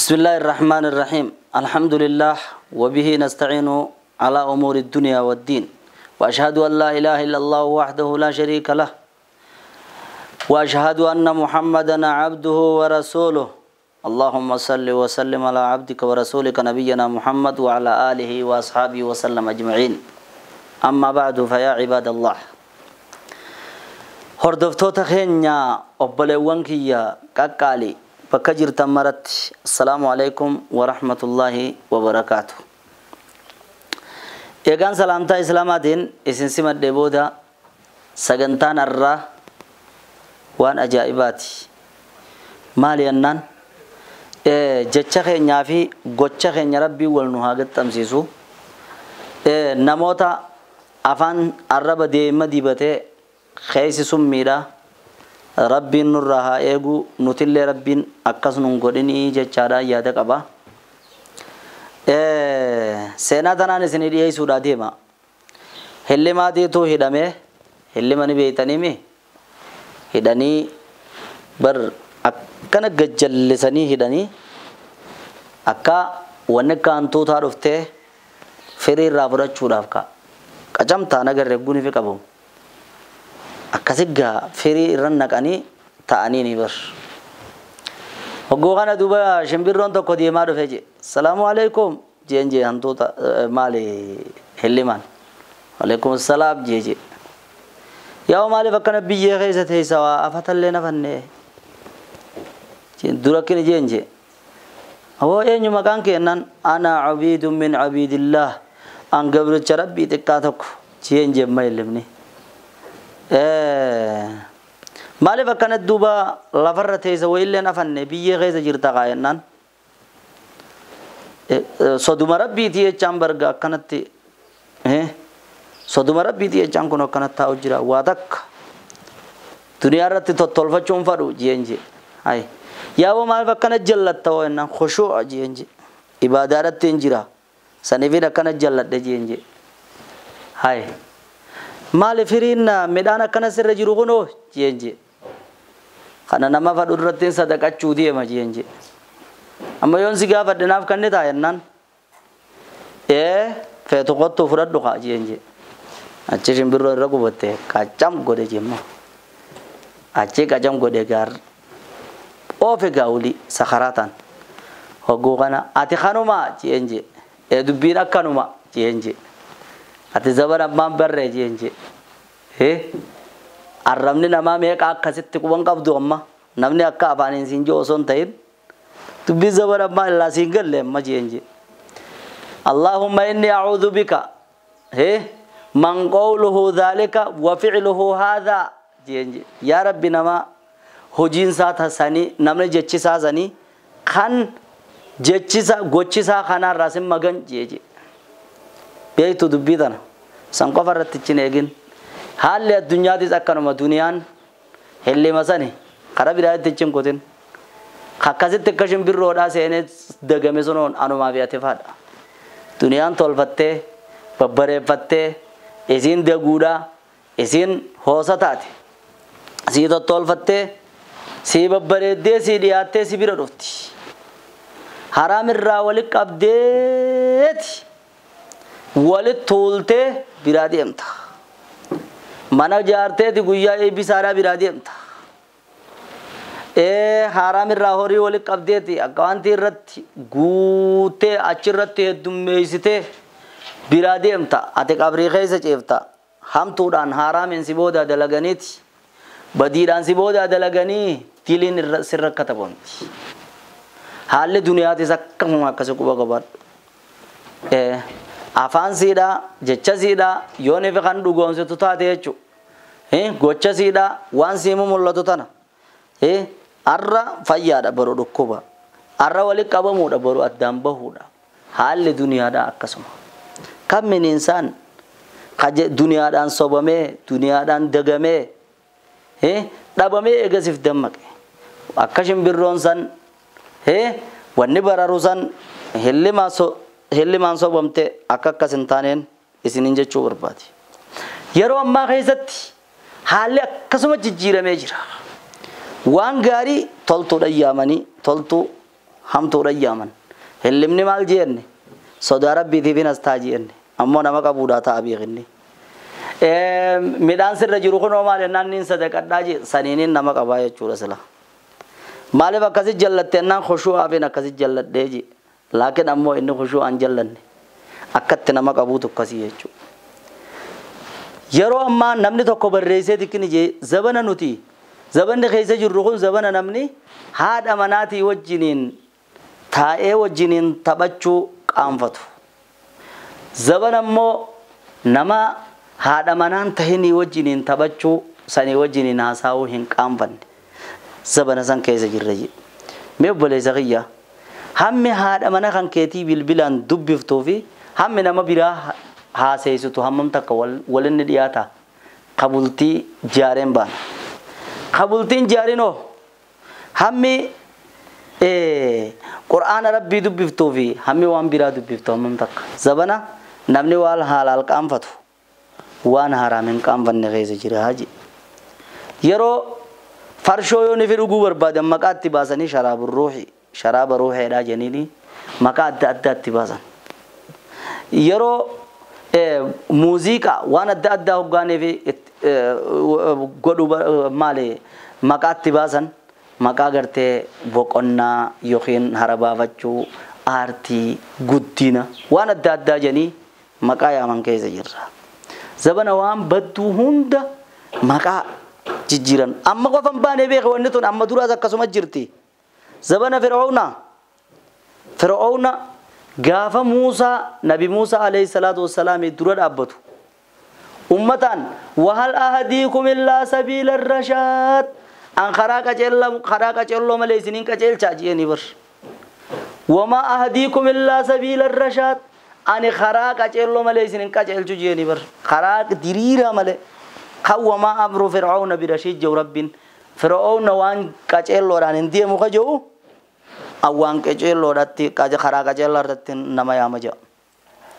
بسم الله الرحمن الرحيم. الحمد لله وبه نستعين على أمور الدنيا والدين، وأشهد أن لا إله إلا الله وحده لا شريك له، وأشهد أن محمدا عبده ورسوله. اللهم صل وسلم على عبدك ورسولك نبينا محمد وعلى آله وأصحابه وسلم أجمعين. أما بعد، فيا عباد الله، hordoftoota keenya, obboleewwan kiyya qaqqaali, bakka jirtan maratti assalaamu alaikum warahmatullaahi wabarakaatu. Eegaan salaamtaa islaamaatiin isin simadhee booda, sagantaan har'aa waan ajaa'ibaati. Maali jennaan, jecha keenyaa fi gocha keenya Rabbii wal nu haa gaxxamsiisu. Namoota afaan arraba deema dibatee keessi summiidha, Rabbiin nurraa haa eegu, nutillee Rabbiin akkas nun godhinii jechaadha yaada qaba. Seenaa tanaan isinii dhiyeessuudha deema. Hillimaatiitu hidhamee, hillima ni beeytaniimi, hidhanii bar akkana gajjallisanii hidhanii, akka wanni akka hantuutaa dhuftee firii irraa fudhachuudhaaf ka qacamtaa nagarre guni fi qabamu. Akkasi gaa firii irra naqanii ta'anii ni bar. Hogguu kana duuba shimbirroon tokko deemaa dhufe je. "Salaamu alaikum" jeen jee hantuuta maali hillimaan. "Alaikum salaam" jee jee. "Yaa, maaliif akkana biyyee keessa teessa, waa afatallee nafanne?" Dura akkini jeen jee. "Awoo, eenyu maqaan keennan?" "Ana abiidun min abiidillah, an gabricha Rabbii xiqqaa tokko" jeen jemma illimni. "Maaliif akkana duuba lafarra teessa, wayilleen afanne, biyyee keessa jirta kaa?" jennaan. "Soduma Rabbiiti jechaan barga, akkanatti soduma Rabbiiti jechaan kun akkanatti taa'u jira, waa takka duniyaa irratti tottolfachuun fadhu" jeen jee. Hay, "Yaaboo, maaliif akkana jallatta hoo?" jennaan, "Khushuu'a" jeen jee, "ibaadaa irratti hin jira, saniifin akkana jalladhe" jeen jee. "Hay, maali firiin midhaan akkana sirra jiru kunoo?" jeen jee. "Kana nama fadhu irratti sadaqachuu deema" jeen jee. "Amma yoon si gaafadhe naaf kanni taa?" jennaan, "Ee, feetu qottuu fudhadhu kaa" jeen jee. Achi shimbirroo irra gubatte, qacam godhe jemma. Achi qacam godhe gaar oofe gaawuli sakaraataan. Hogguu kana, "Ati kanuma?" jeen jee. "Ee, dubbiin akkanuma" jeen jee. "Ati zaman ammaan barree" jeen jee. Arrabni namaa meeqa akkasitti quban qabdu? Amma namni akka afaaniin siin jiru osoo hin ta'in, dubbiin zaman ammaa illaa siin galle amma jeen jee. اللهم إني أعوذ بك من قوله ذلك وفعله هذا jeen jee. Yaa Rabbi, nama hojiin isaa tasanii, namni jechisaa sanii kan jechisa gochisaa kanarraa sin magan jee jee. Beektu, dubbii tana san qofa irratti hin eegin. Haalli addunyaatis akkanuma, duniyaan hillima sani karaa biraatti hin kutin. Akkasitti akka shimbirroodhaa seenee dagame sunoon anumaa fi ati faadha. Duniyaan tolfattee babbareeffattee, isiin daguudhaa, isiin hoosa taate, sii tottolfattee, sii babbareeddee, sii dhiyaattee, si bira dhufti. Haraam irraa wali qabdeeti walit tuultee biraa deemta. Mana jaarteeti guyyaa eebbisaadhaa biraa deemta. Haraam irraa horii wali qabdeeti akka wanti irratti guutee achirratti heddummeessitee biraa deemta. Ati qabrii keessa ceefta. Hamtuudhaan haraamiin si booda dalaganiiti. Badiidhaan si booda dalaganii diliin irra sirra katabamti. Haalli duniyaatis akkasuma, akkasi quba qabaadhu. Afaan siidhaa, jecha siidhaa yoon ifi kan dhugoomsitu taate jechuudha. Gocha siidhaa waan siimu mul'atu tana. Arra fayyaadha, boru dhukkuba. Arra walitti qabamuudha, boru addaan bahuudha. Haalli duniyaadhaa akkasuma. Kam min insaan duniyaadhaan sobamee, duniyaadhaan dagamee, dhabamee eegasiif dammaqe. Akka shimbirroon san wanni bararu san hillimaan sobamte akka akkas hin taaneen isiniin jechuu barbaade. Yeroo ammaa keessatti haalli akkasuma jijjiiramee jira. Waan gaarii toltuudha yaamanii, toltuu Hamtuudha yaaman. Hillimni maal jenne? Sodaa rabbiitiif as taa jenne. Ammoo nama qabuudhaa ta'a beekinni. Midhaan sirra jiru kunoo maal jennaan niin sadaqadhaa jee saniiniin nama qabaa jechuudha sila. Maaliif akkasi jallatte jennaan khushuu'aafin akkasi jalladhee jee. Laakiin ammoo inni khushuu'aan jallanne. Akkatti nama qabuutu akkasii jechuudha. Yeroo ammaa namni tokko barreessee tikkini jee zabana nuti zabanni keessa jirru kun zabana namni haadha manaatii wajjiniin taa'ee wajjiniin taphachuu qaanfatu. Zabana immoo nama haadha manaan tahinii wajjiniin taphachuu sanii wajjiniin haasa'uu hin qaanfanne. Zabana san keessa jirra jee. Mee obboleessa kiyya hammi haadha mana kan keetii bilbilaan dubbiftuu fi hammi nama biraa haaseessitu hammam takka walinni dhiyaata kabultii jaareen baana. Kabultiin jaarinoo hammi qur'aana rabbii dubbiftuu fi hammi waan biraa dubbiftu hammam takka. Zabana namni waan halaal qaanfatu waan haraam hin qaanfanne keessa jira haji. Yeroo farshoo yoo nifi dhuguu barbaadan maqaa itti baasanii sharaaba ruuxi sharaaba ruuxeedhaa jeniini maqaa adda addaa itti baasan. Yeroo muuziqaa waan adda addaa hoggaanii fi godhu maali maqaa itti baasan maqaa gartee boqonnaa yookiin harabaafachuu aartii guddina waan adda addaa jedhanii maqaa yaaman keessa jirra. Zabana waan badduu hunda maqaa jijjiiran. Amma qofa hin baane beeka wanni tun amma duraas akkasuma jirti. Zabana Fir'aawna gaafa Muusaa Nabi Muusaa alayhi salaatu wassalaam dura dhaabbatu. Ummataan wahal ahadiikum illaa sabiila rashaad an karaa qaceelloo malee isiniin qaceelchaa jeeni bar. Wamaa ahadiikum illaa sabiila rashaad ani karaa qaceelloo malee isiniin qaceelchu jeeni bar. Karaa diriiraa malee. Kan wamaa amru Fir'aawna birashiid jedhu rabbiin. Fir'aawna waan qaceelloodhaan hin deemu ka jedhu awwaan qaceelloodhaatti karaa qaceelloo irratti nama yaama jedha.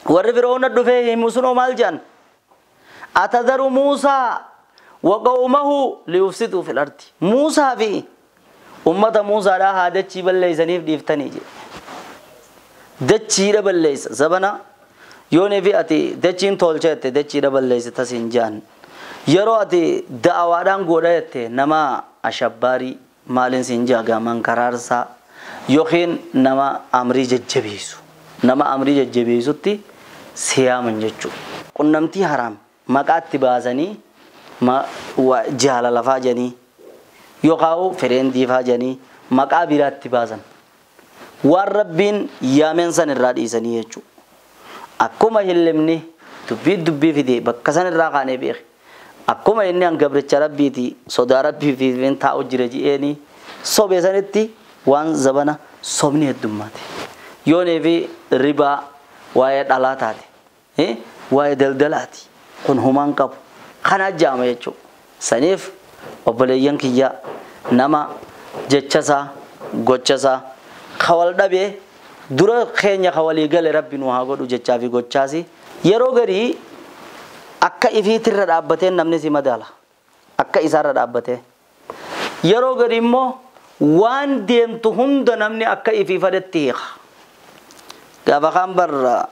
Warri Fir'aawna dhufee himu sunoo maal jedhan? Atadaru Muusaa wa qawmahu liyufsiduu fil ardi. Muusaa fi ummata Muusaadhaa haa dachii balleessaniif dhiiftanii jedhe. Dachiidha balleessa. Zabana yoonii fi ati dachiin tolcha jette dachiidha balleessa tasiin jaan. Yeroo ati da'awaadhaan godha jette nama ashabbaarii maaliin siin jaagaman karaarsaa yookiin nama amrii jajjabeessu. Nama amrii jajjabeessutti siyaaman jechuudha. Qunnamtii haraam maqaatti baasanii jaalala faa jedhanii yookaan fireendii faa jedhanii maqaa biraatti baasan. Waan rabbiin yaameen san irraa dhiisanii jechuudha. Akkuma hillimni dubbii fide bakka san irraa kaanee beeke. Akkuma inni hangabricha rabbiiti sodaa rabbii fi taa'u jira je'eeni sobee sanitti waan zabana sobni heddummaate. Yoonii fi ribaa waa'ee dhalaa taate waa'ee daldalaati kun humaan qabu kana jaama jechuudha. Saniif obboleeyyan kiyya nama jechasaa gochasaa kawal dhabee dura keenya kawalii gale rabbi nu haa godhu jechaa fi gochaasi yeroo garii akka ifiitirra dhaabbatee namni si madaala akka isaarra dhaabbatee yeroo garii immoo waan deemtu hunda namni akka ifii fadhetti hiika. Gaafa kaan barra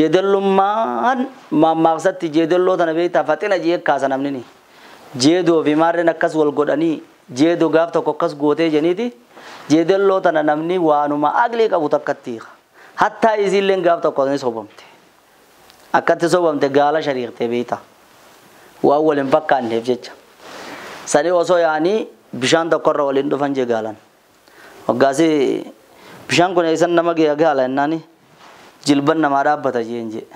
jeedallummaan mammaaqsatti jeedalloo tana beektaa faxina jee kaasa namni ni. Jeedoo fi maarreen akkas wal godhanii jeedoo gaaf tokko akkas gootee jeniiti jeedalloo tana namni waanuma aqlii qabu takkatti hiika. Hattaa isiilleen gaaf tokko ni sobamte. Akkatti sobamte gaala shariiktee beektaa. Waan wal hin fakkaanneef jecha. Sanii osoo yaanii bishaan tokkorra waliin dhufan jee gaalan. Waggaasi bishaan kun eessan nama gaala jennaani jilban namaa dhaabbata jeen jee.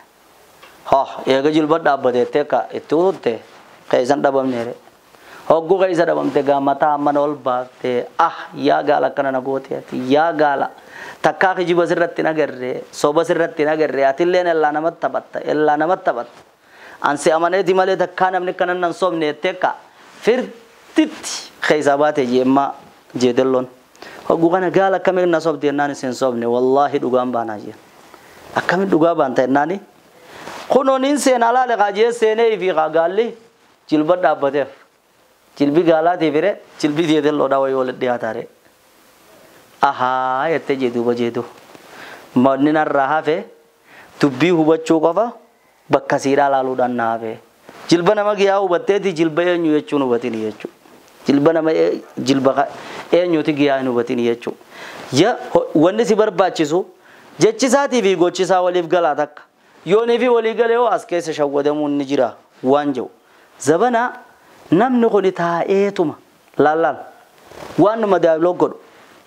Haa eega jilban dhaabbate jettee akka itti ututte keessan dhabamneere. Hogguu keessa dhabamte gaa mataa mana ol baaftee ah yaa gaala akkana na goote ati yaa gaala takkaa kijiba sirratti hin agarree soba sirratti hin agarree atilleen illaa namatti taphatta illaa namatti taphatta. Ansi amaneeti malee takkaa namni akkana nan sobne jettee akka firtitti keessaa baate jeemmaa jeedelloon. Hogguu kana gaala akkamiin na sobde jennaan isin sobne wallaahi dhugaan baanaa jeen. Akkamiin dhugaa baanta jennaani kunuun hin seenaa laale qaajee seenee fi gaalli jilba dhaabbateef. Jilbi gaalaatiif hiree jilbi jeedelloodhaa wayii walitti dhiyaataare. Ahaa jettee jedhuuba jedhu. Manni narraa hafe dubbii hubachuu qofa bakka siidhaa laaluudhaan na hafe. Jilba nama giyaa hubatteeti jilba eenyu jechuun hubatini jechuudha. Jilba nama jilba eenyuti giyaa hin hubatini jechuudha. Ya wanni si barbaachisu jechisaatii fi gochisaa waliif galaa takka. Yoonii fi walii galee hoo as keessa shawwadamuun ni jira waan jiru. Zabana namni kun taa'eetuma laallaal waanuma daabloog godhu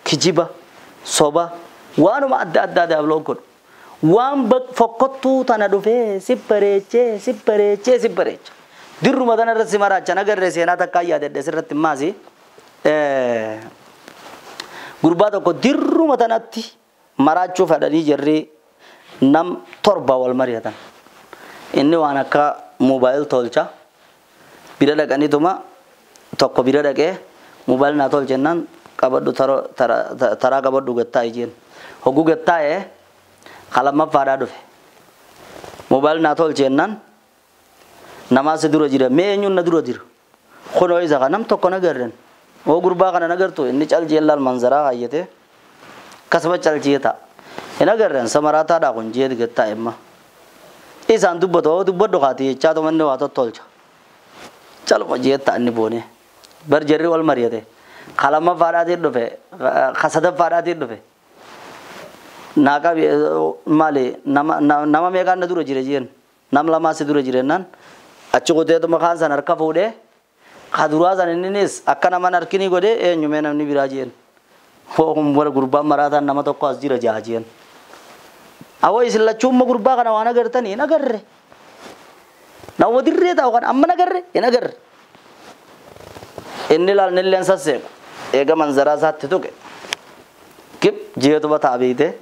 kijiba soba waanuma adda addaa daabloog godhu. Waan fokkottuu tana dhufee si bareechee si bareechee si bareecha. Dirruma tana irratti si maraacha nagarree seenaa takkaa yaadadhe sirratti maasi. Gurbaa tokko dirruma tanatti maraachuu fedhanii jirri nam torba wal mari'atan. Inni waan akka moobaayil tolcha bira dhaqaniituma tokko bira dhaqee moobaayil naa tolchennaan qabadhu taraa qabadhu gattaa'e jeen. Hogguu gattaa'ee kalamaffaadhaa dhufe. Moobaayil naa tolchennaan namaa si dura jira mee eenyuun na dura jira. Kunoo isa kana nam tokko nagarren. Oo gurbaa kana nagartu inni caljiin laal manzaraa hayyate akkasuma calji'ee ta'a. Hin agarreen samaraataadhaa kun ji'eet gattaa'e imma. Isaan dubbatu oo dubbadhu kaati jechaa tuma inni waa tottolcha. Caluma ji'eet ta'a inni boonee. Bar jarri wal mari'ate. Kalamaffaadhaatiin dhufe kasadaffaadhaatiin dhufe. Naa qabi maali nama meeqaan na dura jira jeen. Nam lamaa si dura jirennaan achi qoteetuma kaan san harka fuudhee kaduraa san inninis akka naman harkini godhee eenyumee namni biraa jeen. Hoo wal gurbaan maraataan nama tokko as jira jaa jeen. Awwa isin lachuumma gurbaa kana waan agartanii hin agarre. Nama dirree taa'u kana amma nagarre hin agarre. Inni laal nilleen sasseequ eega manzaraa isaatti tuqe. Kib ji'eetuma ta'a beeyte.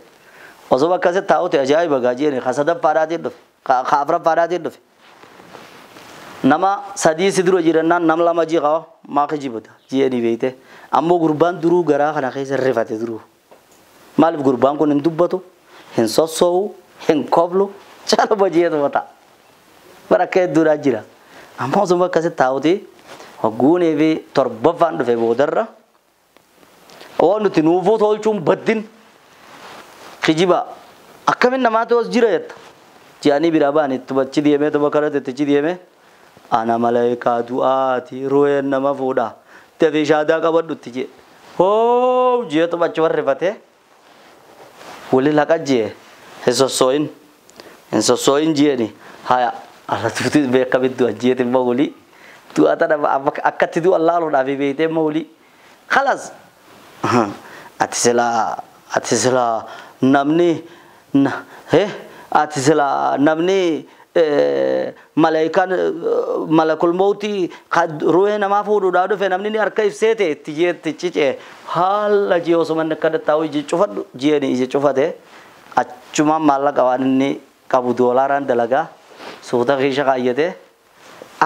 Osoo akkasitti taa'uti ajaa'iba gaa jeeni ka sadaffaadhaatiin dhufe ka afuraffaadhaatiin dhufe. Nama sadii si dura jirannaan nam lama ji qaba maa kijibata jeeni beeyte. Ammoo gurbaan duruu garaa kana keessa rifate duruu. Maaliif gurbaan kun hin dubbatu hin sossoo'u hin koblu caluma ji'eetuma ta'a. Bara akka hedduudhaa jira. Ammoo osoo akkasitti taa'uti hogguunii fi torbaffaan dhufe boodarra waan nuti nuufuu tolchuun baddin kijiba akkamin namaatu as jira jetta. Ji'anii biraa ba'an itti achi deemee tuma karatti itti deemee ana malaayikaa du'aati ruheen nama fuudha dafee shaadaa qabadhutti jee. Hoo ji'eetuma achi warrifatee wali laqa jee hin sossoo'in jeeni haya ala tuuti beekamitti du'a jeeti immoo wali du'a tana akkatti du'a laaluudhaaf beeytee immoo wali khalas ati silaa namni ati silaa namni malaayikaan malakul mawtii ruhee namaa fuudhuudhaaf dhufe namni ni harka ibseete itti jeetti cicee haala jee osoo manni akka taa'u iji cufadhu jeeni iji cufate achumaan maallaqa waan inni qabu doolaaraan dalagaa suuta keessa kaayyate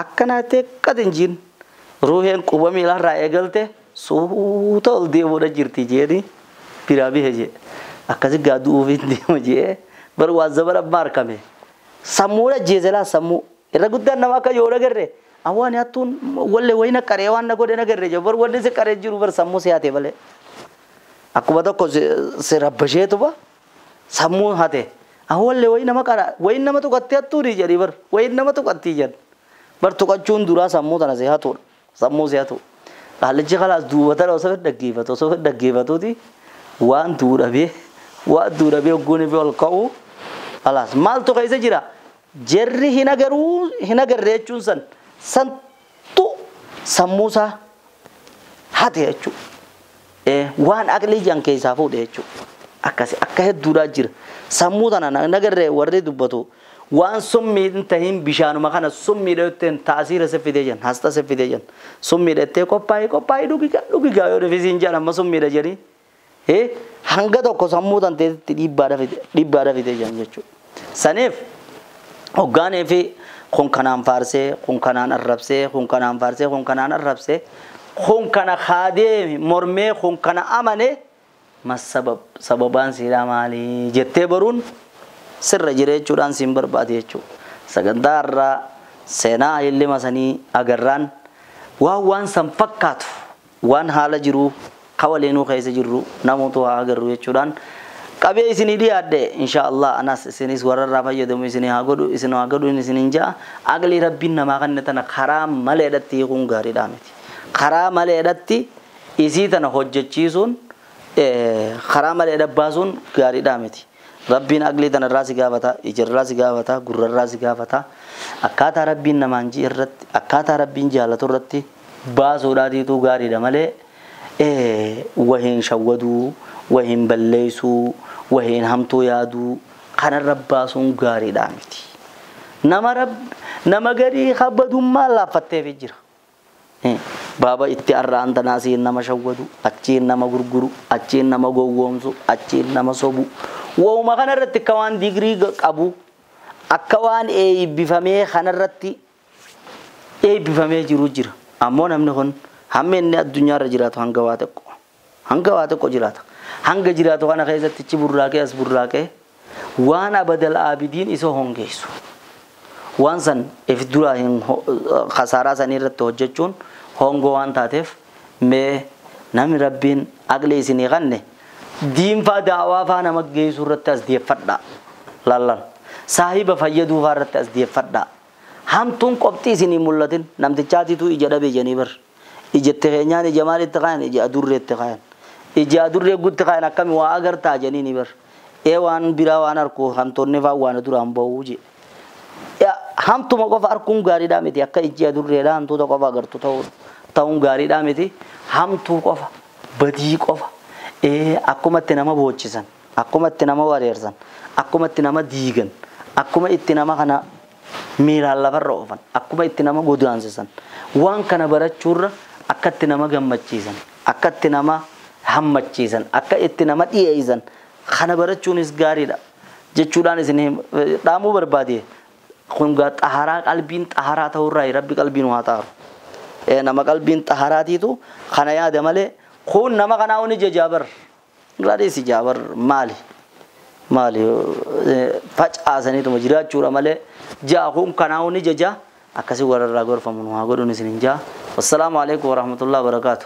akkana xiqqatin jiin ruheen quba miilarraa eegalte suuta ol deemuudha jirti jeeni biraa bihe jee akkasi gaa du'uuf hin deema jee bar waan zabara amma argame. Sammuudha jeezelaa sammuu irra guddaan nama akka yoo nagarre awwaan hattuun wallee wayina qaree waan na godhe nagarre jee bar wanni si qaree jiru bar sammuu si hate malee. Akkuma tokko si rabbasheetu ba sammuu hate awwallee wayi nama qara wayi nama tuqattee hattuuni jedhi bar wayi nama tuqattii jedhu bar tuqachuun duraa sammuu tana si hatuudha sammuu si hatu. Qaallichi khalaas duuba tana osoo dhaggeeffatu osoo dhaggeeffatuuti waan duudhabee hogguun fi ol ka'u khalaas maaltu keessa jira. Jarri hin agaruu hin agarre jechuun san santu sammuusaa hate jechuudha. Waan aqlii jan keessaa fuudhe jechuudha. Akkasi akka hedduudhaa jira. Sammuu tana nagarree warri dubbatu waan summii hin tahin bishaanuma kana summiidha jetteen taasiira siffidee jan hasta siffidee jan summiidha jettee qophaa'ii qophaa'ii dhugigaa dhugigaa yoo dhufisiin jedhan amma summiidha jedhii hanga tokko sammuu tan teetti dhiibbaadha fidee jan jechuudha. Saniif hoggaanii fi kun kanaan faarsee kun kanaan arrabsee kun kanaan faarsee kun kanaan arrabsee kun kana kaadee mormee kun kana amane mas sababaan siidhaa maalii jettee baruun sirra jira jechuudhaan siin barbaade jechuudha. Sagantaa irraa seenaa ilma sanii agarraan waan waan san fakkaatu waan haala jiru Kawaliinuu keessa jirru namoota haa agarru jechuudhaan qabee isinii dhiyaadhe. Insha Allah anas isinis warra irraa fayyadamu isinii haa godhu, isin haa godhu isiniin ja'a. Aqlii Rabbiin namaa kanne tana karaa maleedhatti hiikuun gaariidhaa miti. Karaa maleedhatti isii tana hojjechiisuun, karaa maleedha baasuun gaariidhaa miti. Rabbiin aqlii tana irraa si gaafata, ijarraa si gaafata, gurrarraa si gaafata. Akkaataa Rabbiin namaan ji irratti, akkaataa Rabbiin jaalatu irratti baasuudhaatiitu gaariidha malee wahiin shawwaduu, wahiin balleessuu, wahiin hamtuu yaaduu kanarra baasuun gaariidhaa miti. Nama garii kabadummaa laaffatteef jira. Baaba itti arraan tanaa siin nama shawwadu, achiin nama gurguru, achiin nama gowwoomsu, achiin nama sobu. Wauma kanarratti akka waan digirii qabu, akka waan eebbifamee kanarratti eebbifamee jiru jira. Ammoo namni kun hamma inni addunyaarra jiraatu hanga waa xiqqoo. Hanga waa xiqqoo jiraata. Hanga jiraatu kana keessatti achi burraaqee as burraaqee waan abadal aabidiin isa hongeessu. Waan san if duraa hin khasaaraa sanii irratti hojjechuun hongoo waan taateef, mee namni Rabbiin aqlii isinii kanne diinfaa daawaa faa nama geessuu irratti as deeffadhaa. Lallal. Saahiba fayyaduu faa irratti as deeffadhaa. Hamtuun qobxii isinii mul'atin. Namtichaatitu ija dhabe jedhanii bar. Ijatti keenyaan ija maalitti kaayan? Ija adurreetti kaayan. Ija adurree gutti kaayan, akkami waa agartaa jedhanii ni bar. Ee, waan biraa waan arku hamtoonni faa waan duraan ba'uu je. Hamtuma qofa arkuun gaariidhaa miti. Akka ijji adurreedhaa hantuuta qofa agartu ta'uun gaariidhaa miti. Hamtuu qofa, badii qofa, akkuma itti nama boochisan, akkuma itti nama wareersan, akkuma itti nama diigan, akkuma itti nama kana miilaan lafarra oofan, akkuma itti nama godaansisan, waan kana barachuurra akka itti nama gammachiisan, akka itti nama hammachiisan, akka itti nama dhiyeessan kana barachuunis gaariidha jechuudhaan isin dhaamuu barbaade. Kun xaharaa, qalbiin xaharaa ta'urraa. Rabbi qalbiin waa xaaru. Nama qalbiin xaharaatiitu kana yaada malee kun nama kanaa oni jajaabar radheessi jaabar maali maali facaasaniituma jiraachuudha malee ja'a kun kanaa oni jaja akkasii warra irraa gorfamu nu haa godhuun isin hin ja'a. Wassalaamu alaikum warahmatullahi wabarakaatu.